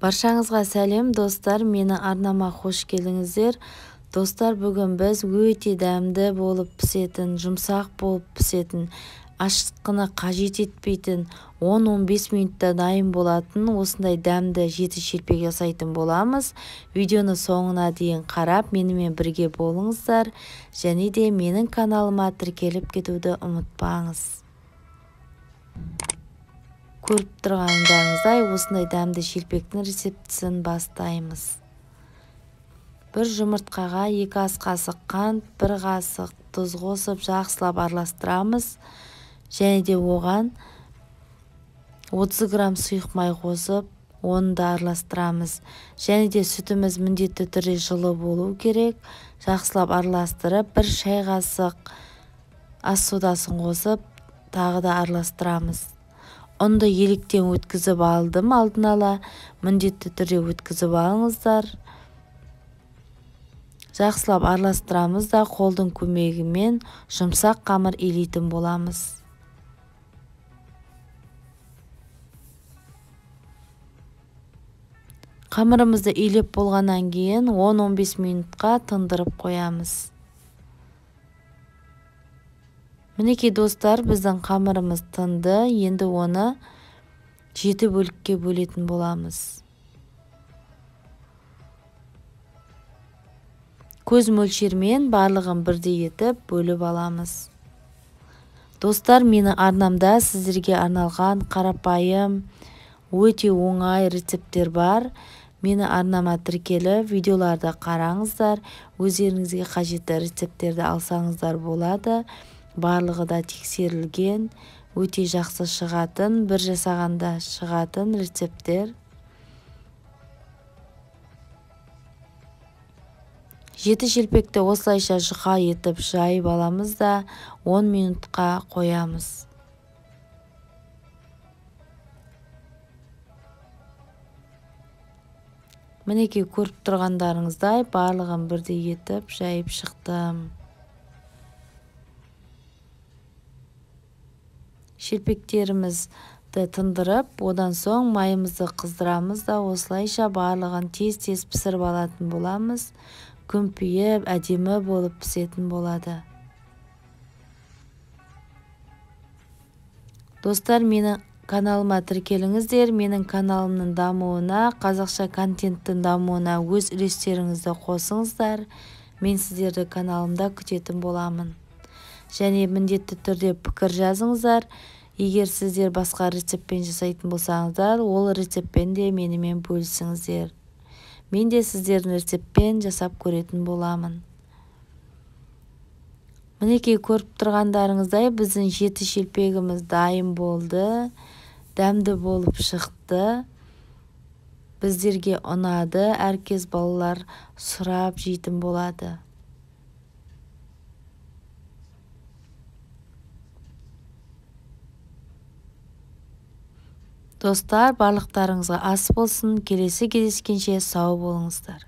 Баршаңызға сәлем достар, мені арнама қош келдіңіздер. Достар, бүгін біз өте дәмді болып пісетін, жұмсақ болып пісетін, ашытқыны қажет етпейтін, 10-15 минутта дайын болатын осындай дәмді жеті шелпек жасайтын боламыз. Видеоны соңына дейін қарап, менімен бірге болыңыздар және де менің каналыма тіркеліп кетуді ұмытпаңыз. Көріп тұрғандарыңыздай осындай дәмді шелпектің рецептісін бастаймыз. Бір жұмыртқаға 2 ас қасық қант, 1 қасық тұз қосып жақсылап араластырамыз. Және де оған 30 грамм сұйық май қосып, оны да араластырамыз. Және де сүтіміз міндетті түрде жылы болу керек. Жақсылап араластырып, 1 шай қасық ас содасын қосып, тағы да араластырамыз. Ұнды електен өткізіп алдым алдын ала, міндетті түрде өткізіп алыңыздар. Жақсылап араластырамыз да қолдың көмегімен жұмсақ қамыр илейтін боламыз. Қамырымызды илеп болғаннан кейін 10-15 минутқа тындырып қоямыз. Мінекей достар, біздің қамырымыз тынды. Енді оны 7 бөлікке бөлетін боламыз. Көз мөлшермен барлығын бірдей етіп бөліп аламыз. Достар, менің арнамда сіздерге арналған қарапайым, өте оңай рецепттер бар. Мені арнама тіркеліп, видеоларды қараңыздар. Өздеріңізге қажетті рецепттерді алсаңыздар болады. Барлығы да тексерілген, өте жақсы шығатын, бір жасағанда шығатын рецепттер. 7 шелпекті осылайша жұқа етіп жайып аламыз да 10 минутқа қоямыз. Мінекей көріп тұрғандарыңыздай барлығын бірдей етіп жайып шықтым. Шелпектерімізді тындырып, одан соң майымызды қыздырамыз да осылайша барлығын тез-тез пісіріп алатын боламыз. Күмпиіп, әдемі болып пісетін болады. Достар, менің каналыма тіркеліңіздер. Менің каналымның дамуына, қазақша контенттің дамуына өз үлестеріңізді қосыңыздар. Мен сіздерді каналымда күтетін боламын. Және міндетті түрде пікір жазыңыздар. Егер сіздер басқа рецептпен жасайтын болсаңыздар, ол рецептпен де менімен бөлісіңіздер. Мен де сіздердің рецептпен жасап көретін боламын. Мінекей көріп тұрғандарыңыздай біздің 7 шелпегіміз дайын болды. Дәмді болып шықты. Біздерге ұнады. Әркез балалар сұрап жейтін болады. Достар, барлықтарыңызға ас болсын. Келесі кездескенше сау болыңыздар.